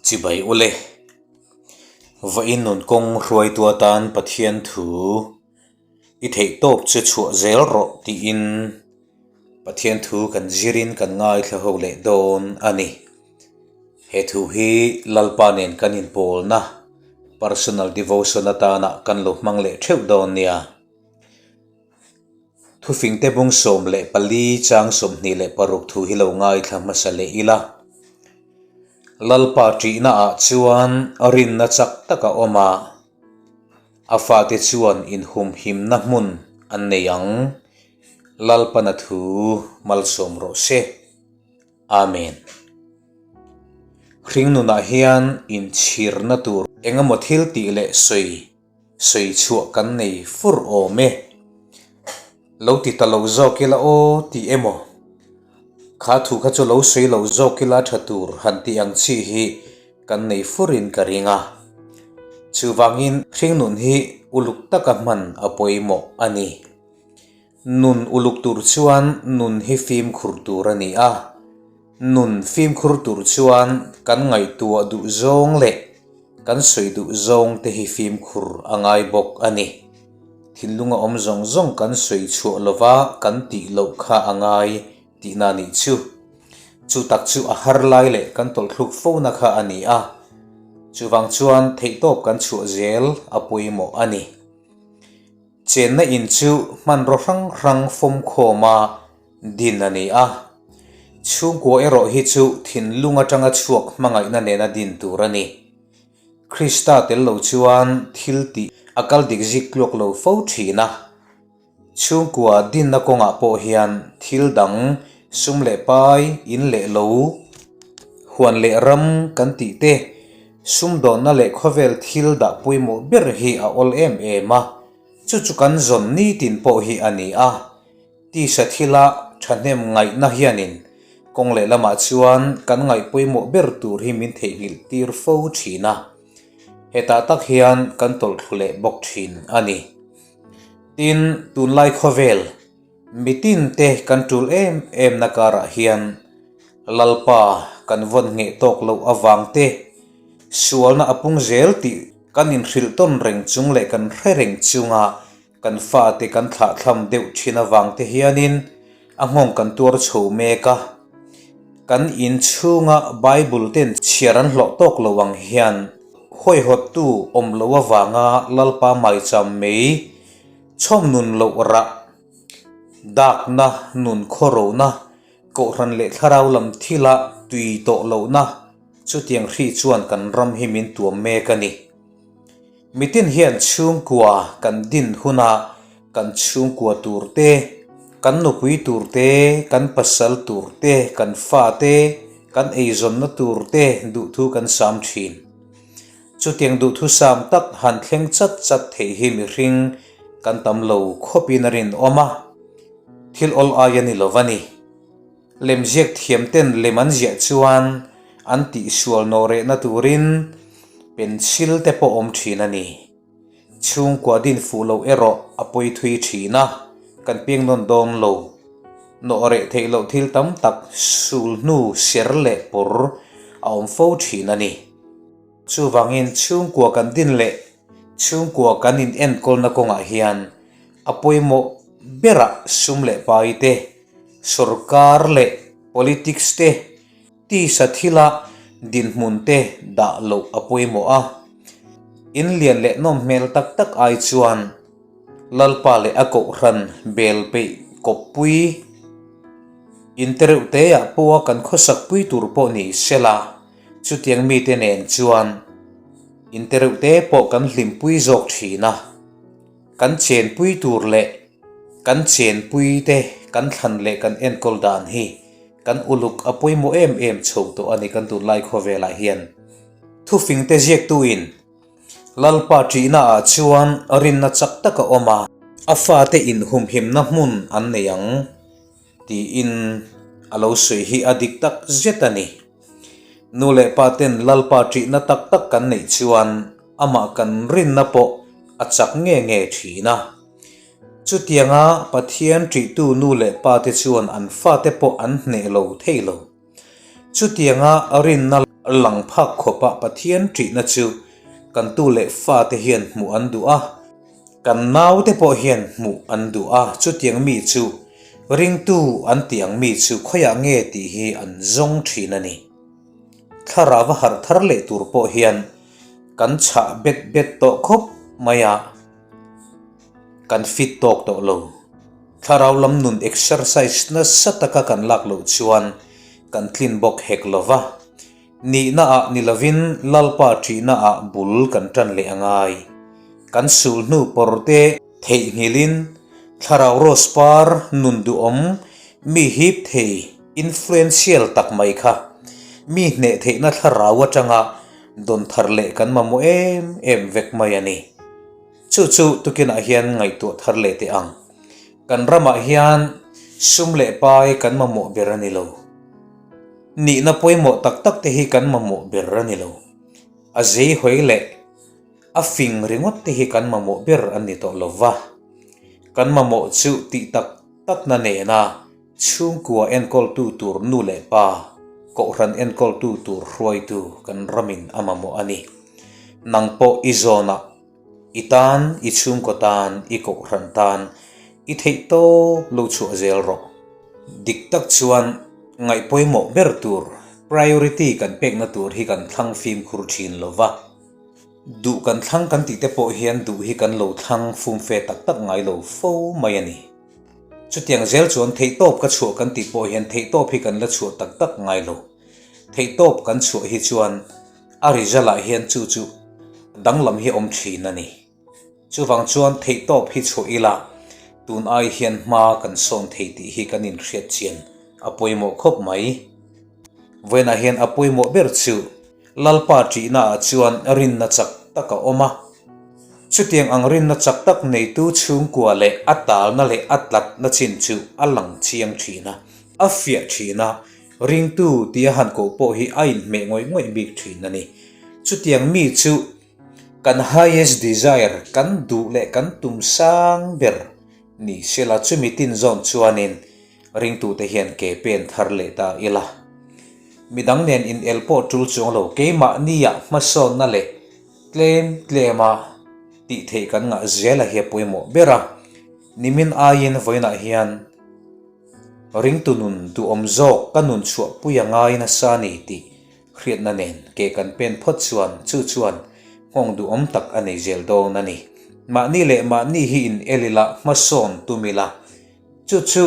Chibai ule. Vawiin nun kawng hruaitu atan Pathian thu i theih tawp chu chhuah zel rawh tiin Pathian thu kan zirin kan ngaithla ho leh dawn a ni. He thu hi Lalpa nen kan inpawlna personal devotion atana kan lo hmang leh theuh dawn nia. Thufingte bung 14 chang 26 thu hi lo ngaithla hmasa leh ila. Lalpa ṭihna ah chuan rinna chak tak a awm a, a fate chuan inhumhimna hmun an nei ang. Lalpana thu malsawm rawh se. Amen. Hringnunah hian inchhirna tur engemaw thil tih leh sawi Sawi chhuah kan nei fur awm e. Lo ti ta lo zawk ila aw tih emaw? Kha thu kha chu lo sawi lo zawk ila tha tur han tih ang chi hi kan nei furin ka ring a. Chuvangin hringnun hi uluk taka hman a pawimawh a ni. Nun uluk tur chuan nun hi fimkhur tur a ni a. Nun fimkhur tur chuan kan ngaihtuah duh zawng leh kan sawi duh zawng te hi fimkhur a ngai bawk a ni. Thinlunga awm zawng zawng kan sawi chhuah lova kan tih loh kha a ngai tihna nih chu. Chu tak chu a har lai leh kan tawlhthluk fona kha a ni a. Chuvang chuan theihtawp kan chhuah zel a pawimawh a ni. Chenna in chu hmanraw hrang hrang fawmkhawma din a ni a. Chhungkua erawh hi chu thinlung atanga chhuak hmangaihna nena din tur a ni. Krista tel lo chuan thil tih a kal dik zik tluak lo fo thin a. Chhungkua dinna kawngah pawh hian thil dang sum leh pai, in leh lo, huan leh ram kan tih te, sumdawnna leh khawvel thil dah pawimawh ber hi a awl em em a. Chu chu kan zawn nitin pawh hi a ni a. Tisa thila thahnem ngaihna hianin kawng lehlamah chuan kan ngaih pawimawh ber tur hi min theihnghilh tir fo thin a, hetah tak hian kan tawlhthlu leh bawk thin a ni. Tin, tunlai khawvel mitin te kan tul em em na karah hian Lalpa kan vawn ngheh tawk loh avang te, sualna a pung zel tih kan inhrilh tawn reng chung leh kan hre reng chunga Kan fate kan thlahthlam deuh thin avang te hianin a nghawng kan tuar chho mek a. Kan in chhunga Bible ten chhiar an hlawh tawk lo ang hian hawihawttu awm lo avanga Lalpa maicham mei chhawm nun loh rah dakna nun khawrona kohhran leh thlarau lam thila tui tawh lohna chutiang hri chuan kan ram hi min tuam mek a ni. Mitin hian chhungkua kan din huna kan chhungkua tur te, kan nupui tur te, kan pasal tur te, kan fa te, kan eizawnna tur te duhthu kan sam thin. Chutiang duhthu sam tak han thleng chat chat theih hi mihring kan tam lo khawpin a rinawm a, thil awl ai a ni lo va ni. Lemziak thiamten lem an ziah chuan an tihsual nawh rehna turin pencil te pawh awm thin a ni. Chhungkua din fuh loh erawh a pawi thui thin a, kan piang nawn dawn lo. Nawh reh theih loh thil tam tak sul hnu ser leh pawr a awm fo thin a ni. Chuvangin chhungkua kan din leh chhungkua kan inenkawlna kawngah hian a pawimawh berah sum leh pai te, Sorkar leh politics te tisa thila dinhmun te dah loh a pawimawh a, in lian leh nawm hmel tak tak ai chuan Lalpa leh a kohhran bel peih kawppui in te reuh te ah pawha kan khawsak pui tur pawh ni sela chutiang mite nen chuan in te reuh te pawh kan hlimpui zawk thin a. Kan chenpui tur leh kan chenpui te kan thlan leh kan enkawl dan hi kan uluk a pawimawh em em chho tawh a ni kan tunlai khawvelah hian. Thufing te ziaktuin Lalpa ṭihna ah chuan rinna chak tak a awm a, a fate inhumhimna hmun an nei ang tiin a lo sawi hi a dik tak zet a ni. Nu leh pa ten Lalpa ṭihna tak tak kan neih chuan amah kan rinna pawh a chak nge nge ṭhin a. Chutianga Pathian ṭihtu nu leh pa te chuan an fate pawh an hneh lo thei lo. Chutianga rinna Lang phak khawpa Pathian ṭihna chu kan tu leh fate hian hmuh an duh a, kan naute pawh hian hmuh an duh a, chutiang mi chu ringtu an tih ang mi chu khawiah nge tih hi an zawng ṭhin a ni. Thlarau a harh thar leh tur pawh hian kan chhah bet bet tawh khawp mai a, kan fit tawk tawh lo. Thlarau lam nun exercise nasa taka kan lak loh chuan kan tlin bawk hek lo va, nihna ah ni lovin Lalpa ṭihna ah bul kan ṭan leh a ngai. Kan sulhnu pawr te theihnghilhin thlarau rose par nun duhawm mi hip thei influential tak mai kha mi hneh theihna thlarau aṭanga dawn thar leh kan mamawh em em vek mai a ni. Chu chu tukinah hian ngaihtuah thar leh teh ang. Kan ramah hian sum leh pai kan mamawh ber a ni lo. Nihna pawimawh tak tak te hi kan mamawh ber a ni lo. A zei hawi leh a fing ringawt te hi kan mamawh ber a ni tawh lo va. Kan mamawh chu tih tak takna nena chhungkua enkawltu tur nu leh pa, kohhran enkawltu tur hruaitu kan ramin a mamawh a ni. Nang pawh i zawnah I tan, i chhungkaw tan, i kohhran tan i theih tawp lo chhuah zel rawh. Dik tak chuan ngaih pawimawh ber tur, priority kan pekna tur hi kan thlang fimkhur thin lo va. Duh kan thlang kan tih te pawh hian duh hi kan lo thlang fumfe tak tak ngai lo fo mai a ni. Chutiang zel chuan theihtawp ka chhuah kan tih pawh hian theihtawp hi kan la chhuah tak tak ngai lo. Theihtawp kan chhuah hi chuan A result ah hian chu chu danglam hi awm thin a ni. Chuvang chuan theihtawp hi chhuah ila tun ai hian hma kan sawn thei tih hi kan inhriat chian a pawimawh khawp mai. Vawiinah hian a pawimawh ber chu Lalpa ṭihna ah chuan rinna chak tak a awm a. Chutiang ang rinna chak tak neitu chhungkua leh a talna leh a tlatna chin chu a lang chiang thin a, a fiah thin a. Ringtu tia han koh pawh hi a inhmeh ngawih ngawih bik thin a ni. Chutiang mi chu kan highest desire, kan duh leh kan tum sang ber ni sela chumi tin zawn chuanin ringtute hian ke pen thar leh ta ila. Midang nen in el pawh tul chuang lo keimahnia hmasawnna leh tlem tlema tih theih kan ngah zela hi a pawimawh ber a. Nimin aiin vawiinah hian. Ringtu nun duhawm zawk ka nun chhuahpui a ngai nasa ni tih hriatna nen ke kan pen phawt chuan chu chuan nghawng duhawm tak a nei zel dawn a ni. Mahni leh mahni hi in el ila hmasawn tum ila chu chu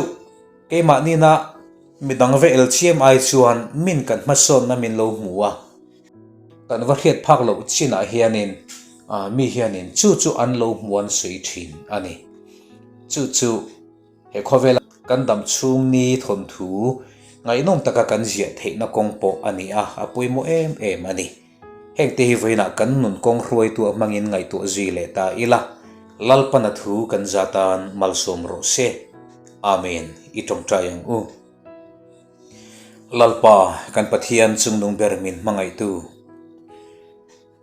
keimahnina midang ve el chiam ai chuan min kan hmasawnna min lo hmu a, kan va hriat phak loh chinah hianin mi hianin chu chu an lo hmu an sawi thin a ni. Chu chu. He khawvela kan dam chhung ni thawnthu ngaihnawm taka kan ziah theihna kawng pawh a ni a, a pawimawh em em a ni. Hengte hi vawiinah kan nun kawng hruaitu a hmangin ngaihtuah zui leh ta ila, Lalpana thu kan za tan malsawm rawh se. Amen. I tawngtai ang u. Lalpa, kan Pathian chungnung ber min hmangaihtu.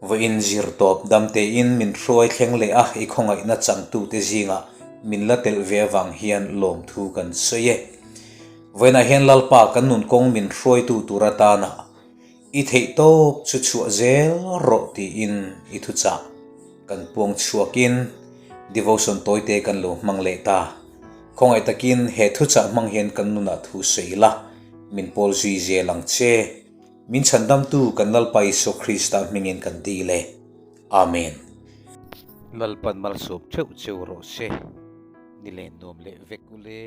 Vawiin zir tawp dam tein min hruai thleng leh a, i khawngaihna changtute zingah min la telh ve avang hian lawmthu kan sawi e. Vawiinah hian Lalpa kan nun kawng min hruaitu tur atana i theih tawp chu chhuah zel rawh tiin i thuchah kan puang chhuakin devotion tawite kan lo hmang leh ta. Khawngaih takin he thuchah hmang hian kan nunah thu sawi la, min pawl zui zel ang che. Min chhandamtu kan Lalpa Isua Krista hmingin kan dil e. Amen. Lalpan malsawm theuh cheu rawh se. Ni len nuam leh vek ule.